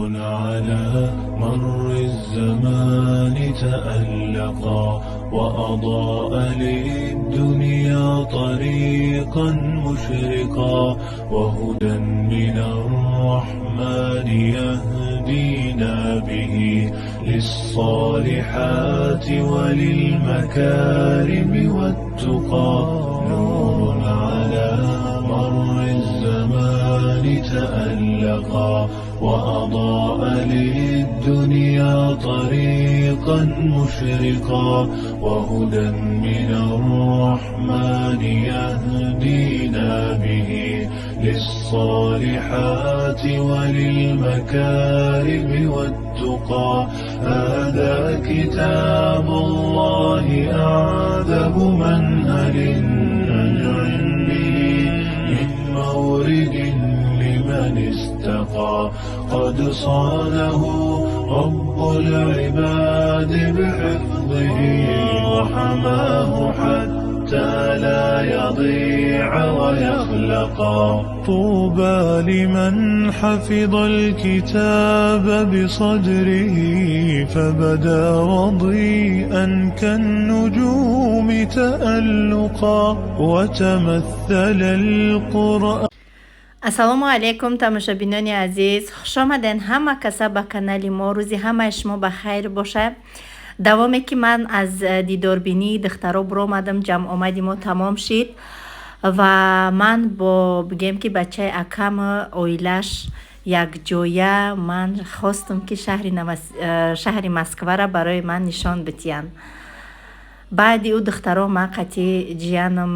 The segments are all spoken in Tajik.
نور على مر الزمان تألقا وأضاء للدنيا طريقا مشرقا وهدى من الرحمن يهدينا به للصالحات وللمكارم والتقى. نور على مر الزمان تألقا وأضاء للدنيا طريقا مشرقا وهدى من الرحمن يهدينا به للصالحات وللمكارم والتقى. هذا كتاب الله أعذب منهل ننعم به من مورد لمن استقى. قد صانه رب العباد بحفظه وحماه حتى لا يضيع ويخلقا. طوبى لمن حفظ الكتاب بصدره فبدا وضيئا كالنجوم تألقا وتمثل القرآن. Ассалому алайкум, тамошобинони азиз, хушомаден ҳама каса ба канали мо. Рӯзи ҳамаи шумо ба хайр бошад. Давоме ки ман аз дидорбинии духтаро буромадам, ҷамъомади мо тамом шид ва ман бо бигем ки бачаи акам, оилаш якҷоя ман хостум, ки шаҳри Москвара барои ман нишон бидиҳанд. Баъди ӯ духтаро ман қати ҷиянам,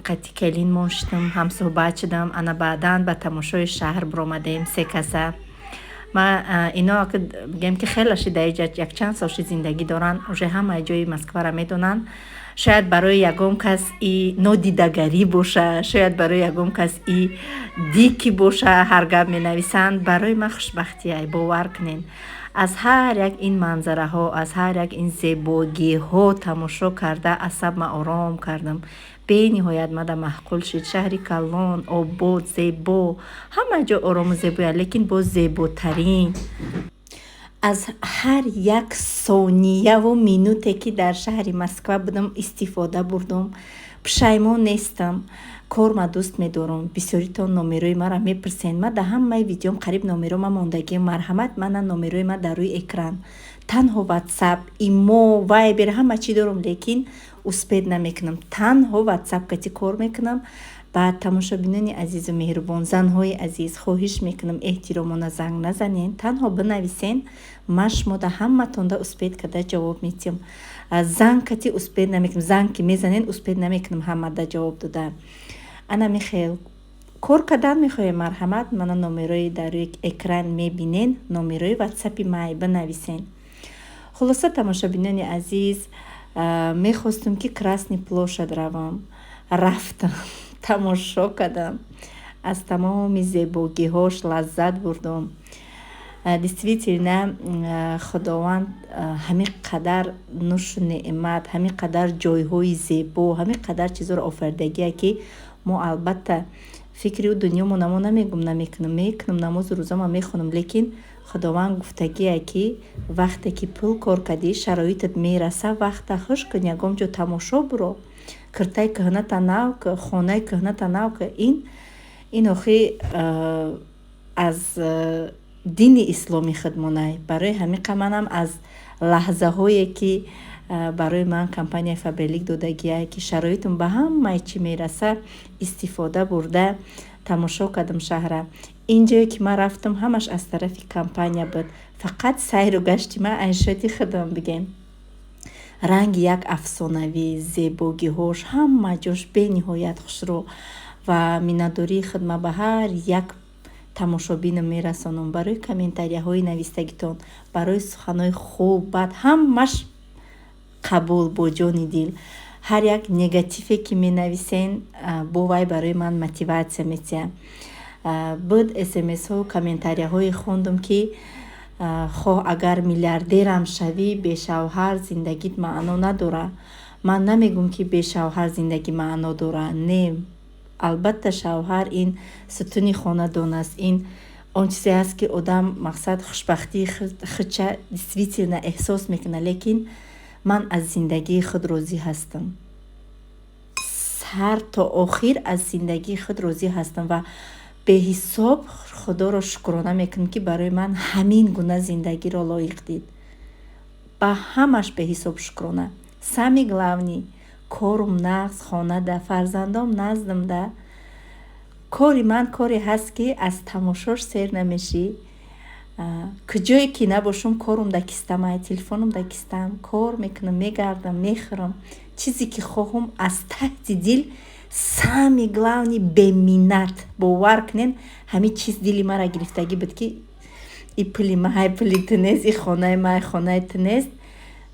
қати келинмон шудам, ҳамсӯҳбат шудам. Ана баъдан ба тамошои шаҳр буромадем се каса. Ма ино бигем ки хеле шида иҷа якчанд сол ши зиндагӣ доранд, уже ҳамаи ҷои Москвара медонанд. Шояд барои ягон кас и нодидагарӣ боша, шояд барои ягон кас и дикӣ боша, ҳар гап менависанд. Барои ман хушбахтия, бовар кунед. Аз ҳар як ин манзараҳо, аз ҳар як ин зебогиҳо тамошо карда, асаб ма ором кардам. Бениҳоят мада маъқул шуд. Шаҳри калон, обод, зебо, ҳама ҷо орому зебоя, лекин боз зеботарин. Аз ҳар як сонияву минуте, ки дар шаҳри Москва будам, истифода бурдум, пушаймон нестам. Кор ма дӯст медорам. Бисёритон номерои маро мепурсен. Ма дар ҳамаи видеом қариб номеро ма мондагиам. Марҳамат, мана номерои ма дар рӯи экран. Танҳо Ватсап, Имо, Вайбер, ҳама чӣ дорам, лекин успеть намекунам. Танҳо Ватсап кати кор мекунам. Баъд, тамошобинони азизу меҳрубон, занҳои азиз, хоҳиш мекунам, эҳтиромона занг назанен, танҳо бинависен. Ман шумода ҳаматонда успеть карда ҷавоб медиҳам. Занг кати успеть намекунам. Занг ки мезанен, успеть намекунам ҳамада ҷавоб дода. Ана михел кор кардан мехоҳем, марҳамат, мана номерои дар рӯи экран мебинен, номерои Ватсапи май, бинависен. Хулоса, тамошобинони азиз, мехостум, ки Красный площадь равам. Рафтам, тамошо кардам, аз тамоми зебогиҳош лаззат бурдум. Действительно, Худованд ҳамин қадар нушу неъмат, ҳамин қадар ҷойҳои зебо, ҳамин қадар чизҳоро офаридагие, ки мо албатта фикри ӯ дунёмо намо намегум, намекунам, мекунам, намозу рӯзама мехонам, лекин Худованд гуфтагие, ки вақте ки пул кор кардӣ, шароитат мераса, вақта хуш кун, ягон ҷо тамошо буро, киртаи кӯҳната нав ку, хонаи кӯҳната нав ку. Ин охи аз дини исломи худмонай. Барои ҳамин қа манам аз лаҳзаҳое, ки барои ман компанияи Фаберлик додагия, ки шароитам ба ҳамаи чӣ мераса, истифода бурда тамошо кардам шаҳра. Ин ҷое, ки ман рафтам, ҳамаш аз тарафи компания буд. Фақат сайру гашти ман айшоти худам бигем. Ранги як афсонавӣ, зебогиҳош, ҳама ҷош бениҳоят хушрӯ. Ва миннатдории худ ман ба ҳар як тамошобинам мерасонам барои комментарияҳои навистагитон, барои суханҳои хуб, бад, ҳамаш қабул бо ҷони дил. Ҳар як негативе, ки менависен, бо вай барои ман мотиватсия метиҳад. Буд смсҳо, комментарияҳое хондум, ки хоҳ агар миллиардерам шавӣ, бешавҳар зиндагит маъно надорад. Ман намегӯм, ки бешавҳар зиндагӣ маъно дорад. Не, албатта, шавҳар ин сутуни хонадон аст, ин Он чизе ҳаст, ки одам, мақсад, хушбахтии худша действительно эҳсос мекунад, лекин ман аз зиндагии худ розӣ ҳастам, сар то охир аз зиндагии худ розӣ ҳастам ва беҳисоб Худоро шукрона мекунам, ки барои ман ҳамин гуна зиндагиро лоиқ дид. Ба ҳамаш беҳисоб шукрона. Самый главный, корум нағз, хонада, фарзандом наздамда. Кори ман коре ҳаст, ки аз тамошош сер намешӣ. Куҷое ки набошум, корум да кистамай, телефонум да кистам, кор мекунам, мегардам, мехӯрам, чизе ки хоҳум, аз таҳти дил. Самый главный, беминнат. Бовар кунен, ҳамин чиз дили мара гирифтагӣ буд, ки и пули маҳай, пули ту нест, и хонаи май, хонаи ту нест,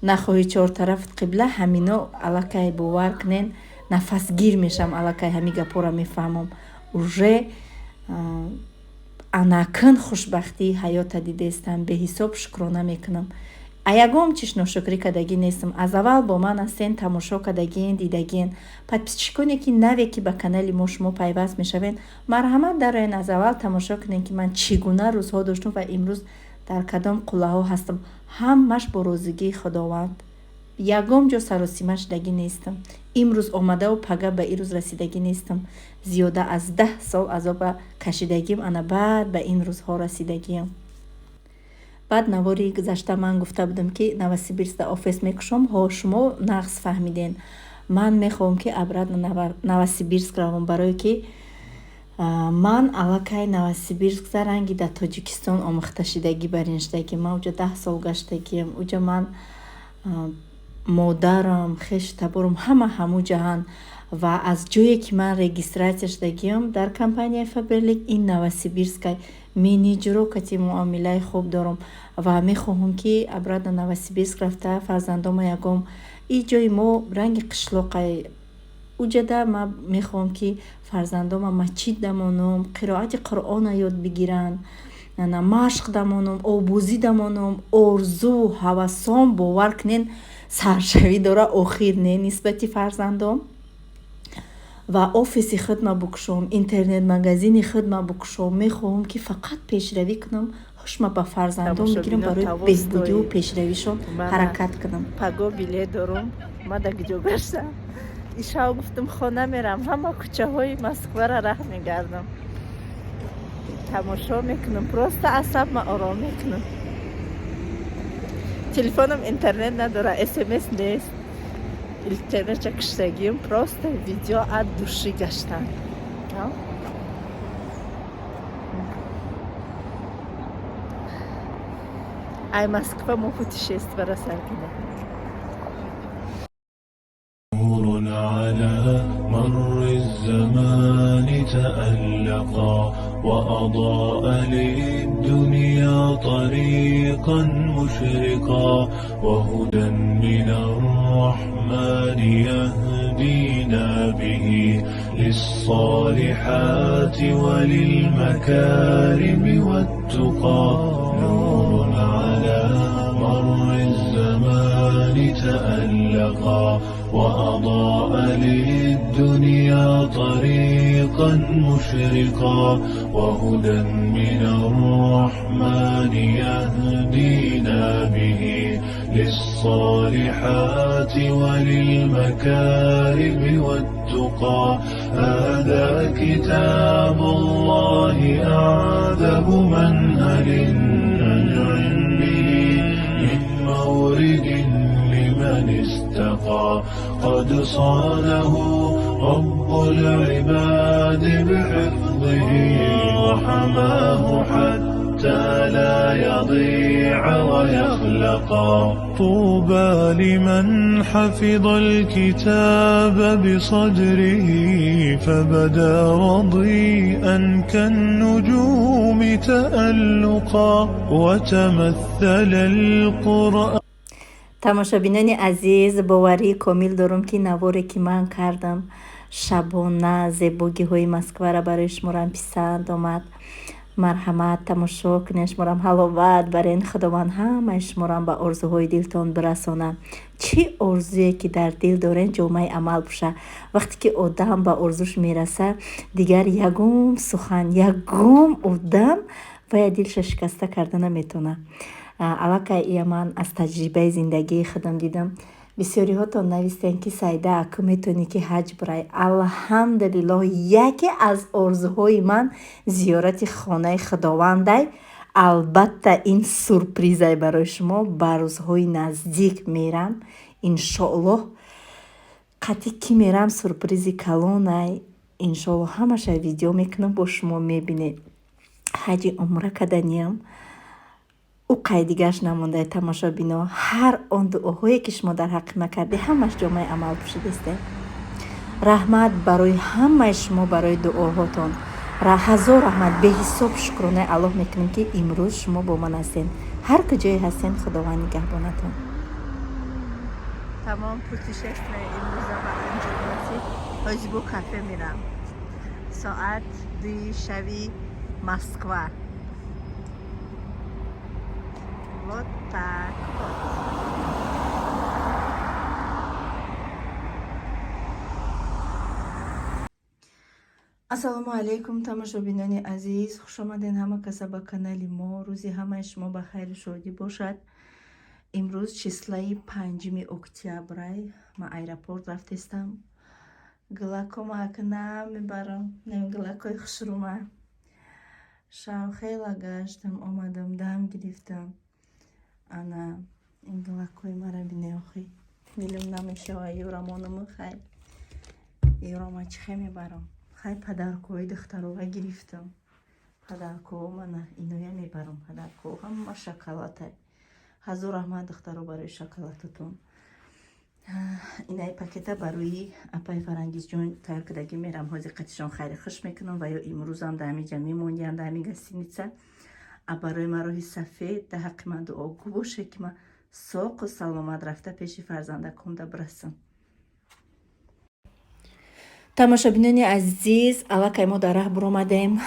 нахоҳӣ, чортарафат қибла. Ҳамино аллакай, бовар кунен, нафасгир мешавам, аллакай ҳамин гапҳоро мефаҳмам. Уже анакун хушбахтии ҳаёта дидаистам, беҳисоб шукрона мекунам. А ягон чиш ношукрӣ кардагӣ нестам. Аз аввал бо ман ҳастен, тамошо кардагиен, дидагиен. Подписчиконе ки наве ки ба канали мо шумо пайваст мешавед, марҳамат, дароен, аз аввал тамошо кунед, ки ман чӣ гуна рӯзҳо доштам ва имрӯз дар кадом қуллаҳо ҳастам. Ҳамаш бо розигии Худованд, ягон ҷо саросима шудагӣ нестам. Имрӯз омадаву пага ба ин рӯз расидагӣ нестам. Зиёда аз 10 сол азоба кашидагим, ана баъд ба ин рӯзҳо расидагиам. Баъд навори гузашта ман гуфта будам, ки Новосибирскда офис мекушом. Ҳо, шумо нағз фаҳмиден. Ман мехоҳам, ки обратно Новосибирск равам, барое ки ман аллакай Новосибирскда ранги дар Тоҷикистон омӯхташидагӣ барин шудагӣ. Ман уҷа 10 сол гаштагиам, уҷа ман модарам, хешу таборам ҳама ҳамуҷаанд ва аз ҷое ки ман регистрация шудагиам дар компанияи Фаберлик, ин Новосибирскай. Менеҷеро кати муомилаи хуб дорам ва мехоҳам, ки обратно Новосибирск рафта, фарзандома ягом и ҷои мо ранги қишлоқай. Уҷада ман мехоҳам, ки фарзандома масҷид дамонам, қироати Қуръона ёд бигиранд, машқ дамонам, обозӣ дамонам. Орзу ҳавасом, бовар кунен, саршавӣ дора, охир не нисбати фарзандом. Ва офиси худма букушом, интернет-магазини худма букушом. Мехоҳам, ки фақат пешравӣ кунам, ҳушма ба фарзандом бигирам, барои беҳбудиву пешравишон ҳаракат кунам. Паго билет дорум. Ма да куҷо гаштам? Ишав гуфтам, хона мерам, ҳама кӯчаҳои Москвара раҳ мегардам, тамошо мекунам, просто асабма ором мекунам. Телефоном интернет надора, СМС нест, интернетча киштагиам, просто видео от души гаштан. Ай Москва мо путешествора сар кунем. نور على مر الزمان تألقا، وأضاء للدنيا طريقا مشرقا، وهدى من الرحمن يهدينا به للصالحات وللمكارم والتقى. نور على مر الزمان تألقا، وأضاء للدنيا طريقا مشرقا، وهدى من الرحمن يهدينا به للصالحات وللمكارم والتقى. هذا كتاب الله أعذب منهل، ننعم به من مورد لمن استقى. قد صانه رب العباد بحفظه، وحماه حتى لا يضيع ويخلقا. طوبى لمن حفظ الكتاب بصدره، فبدا رضيئا كالنجوم تألقا، وتمثل القرآن. Тамошобинони азиз, боварии комил дорам, ки наворе ки ман кардам шабона, зебогиҳои Москваро барои шуморам писанд омад. Марҳамат, тамошо кунед, шуморам ҳаловат барен. Худованд ҳамаи шуморам ба орзуҳои дилтон бирасонад. Чӣ орзуе ки дар дил дорен, ҷомаи амал пӯша. Вақте ки одам ба орзуш мераса, дигар ягон сухан, ягон одам Вая дилша шикаста карда наметавона. Аллакай ия ман аз таҷрибаи зиндагии худам дидам. Бисёриҳотон навистем, ки Саида, аку метавонӣ, ки ҳаҷ бирай. Алҳамдулиллоҳ, яке аз орзуҳои ман зиёрати хонаи Худовандай. Албатта, ин сюрпризай барои шумо. Ба рӯзҳои наздик мерам, иншоаллоҳ. Қатъи кӣ мерам, сюрпризи калонай, иншоаллоҳ, ҳамаша видео мекунам, бо шумо мебинед. Ҳаҷи умра каданиям, ӯ қайдигаш намондай. Тамошобино, ҳар он дуоҳое, ки шумо дар ҳаққи ма кардӣ, ҳамаш ҷомаи амал пӯшидесте. Раҳмат барои ҳамаи шумо, барои дуоҳотон ҳазор раҳмат. Беҳисоб шукронаи Аллоҳ мекунем, ки имрӯз шумо бо ман ҳастед. Ҳар куҷое ҳастен, Худованд нигаҳбонатон. Тамом, путешествие имрӯза ба анҷом расид. Ҳозир бо кафе мерам. Соат 2 шави Москва. Вот так вот. Ассалому алайкум, тамошобинони азиз, хушомаден ҳама каса ба канали мо. Рӯзи ҳамаи шумо ба хайру шодӣ бошад. Имрӯз числаи 5 октябрай. Ма аэропорт рафтестам. Гилакома ака намебарам, гилакои хушрума. Шав хела гаштам, омадам, дам гирифтам. Ана ин гилакои мара бине, охи дилам намешава юрамонаму. Хай, юрама чихе мебарам? Хай, подаркои духтарова гирифтам. Подарко мана иноя мебарам. Подарко ҳама шоколадай. Ҳазор раҳмат, духтаро, барои шоколадатон. Инаи пакета барои апаи Фарангизҷон тайёр кардагӣ мерам. Ҳозир қатишон хайри хуш мекунам ва ё имрӯзам дар ҳамин ҷа мемондиям, дар ҳамин гостиница. А барои ман роҳи сафед, дар ҳаққи ман дуогӯ боше, ки ман соқу саломат рафта пеши фарзандакомда бирасам. Тамошобинони азиз, аллакай мо дар раҳ буромадем.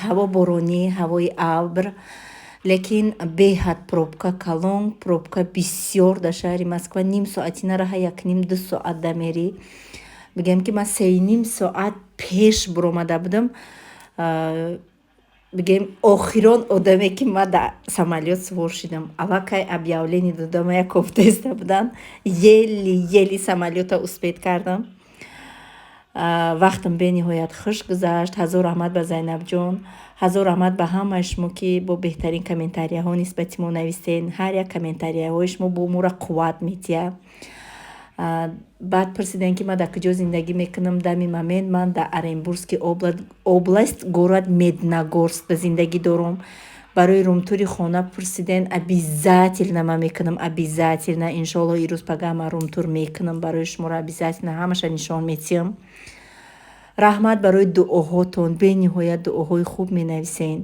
Ҳаво боронӣ, ҳавои абр, лекин беҳад пробка калон, пробка бисёр дар шаҳри Москва. Ним соати нараҳа, якним ду соат дамерӣ. Бигем, ки ман 3,5 соат пеш буромада будам. Бигем, охирон одаме, ки ман дар самолёт сувор шидам. Аллакай объявление додама, як кофтаиста буданд. Еле еле самолёта успеть кардам. Вақтам бениҳоят хуш гузашт. Ҳазор раҳмат ба Зайнабҷон, ҳазор раҳмат ба ҳамаи шумо, ки бо беҳтарин комментарияҳо нисбати мо навистен. Ҳар як комментарияҳои шумо бо моро қувват медиҳад. Баъд пурсидем, ки ман дар куҷо зиндагӣ мекунам. Дами момент ман дар Оренбургский область, город Медногорск зиндагӣ дорам. Барои румтури хона пурсиден, обязательно ман мекунам, обязательно, иншоалло, ирӯз пагаҳ ман румтур мекунам барои шуморо, обязательно ҳамаша нишон медиҳам. Раҳмат барои дуоҳотон, бениҳоят дуоҳои хуб менависен.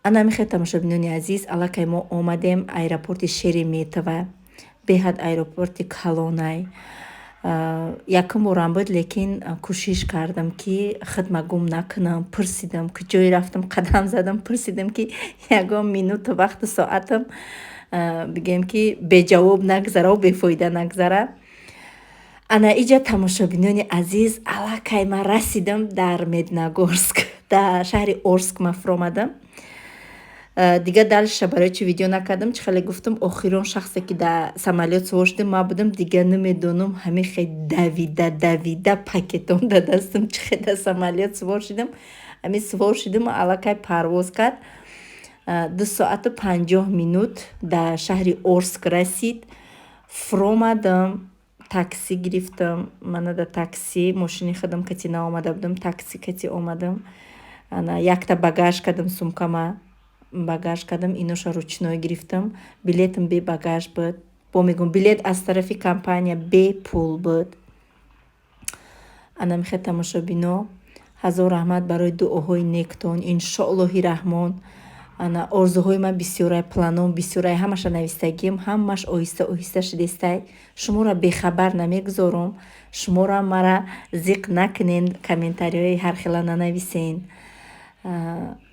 Ана михел, тамошобинони азиз, аллакай мо омадем аэропорти Шереметьево. Беҳад аэропорти калонай. Якум борам буд, лекин кӯшиш кардам, ки хидма гум накунам. Пурсидам, куҷое рафтам, қадам задам, пурсидам, ки ягон минуту вақту соатам, бигем, ки беҷавоб нагзараву бефоида нагзара. Ана иҷа, тамошобинони азиз, аллакай ман расидам дар Медногорск, дар шаҳри Орск ман фуромадам. Дигар дальше барои чи видео накардам? Чӣ хеле гуфтам, охирон шахсе, ки дар самолёт сувор шудем, ман будам. Дигар намедонам, ҳамин хел давида давида, пакетон дар дастам, чӣ хел дар самолёт сувор шудам. Ҳамин сувор шудам, аллакай парвоз кард. 2 соату 50 минут дар шаҳри Орск расид. Фуромадам, такси гирифтам. Мана дар такси, мошини худам кати наомада будам, такси кати омадам. Ана якта багаж кардам, сумкама багаж кардам, иноша ручной гирифтам. Билетам бе багаж буд. Бо мегӯм, билет аз тарафи компания бепул буд. Ана михел, тамошобино, ҳазор раҳмат барои дуоҳои нектон. Иншоаллоҳи раҳмон, ана орзуҳои ман бисёрай, планом бисёрай, ҳамаша навистагиам, ҳамаш оҳиста оҳиста шудестай. Шуморо бехабар намегузорам. Шуморо мара зиқ накунен, комментариҳои ҳархела нанависен.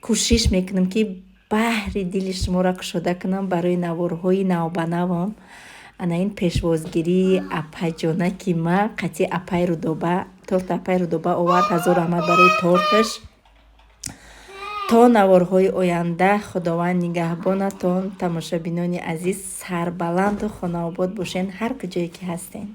Кӯшиш мекунам, ки баҳри дили шуморо кушода кунам барои наворҳои навбанавам. Ана ин пешвозгирии апаҷонаки ма қатъи апай Рудоба, торт апай Рудоба овард. Ҳазор раҳмат барои торташ. То наворҳои оянда Худованд нигаҳбонатон. Тамошобинони азиз, сарбаланду хонаобод бошен, ҳар куҷое ки ҳастен.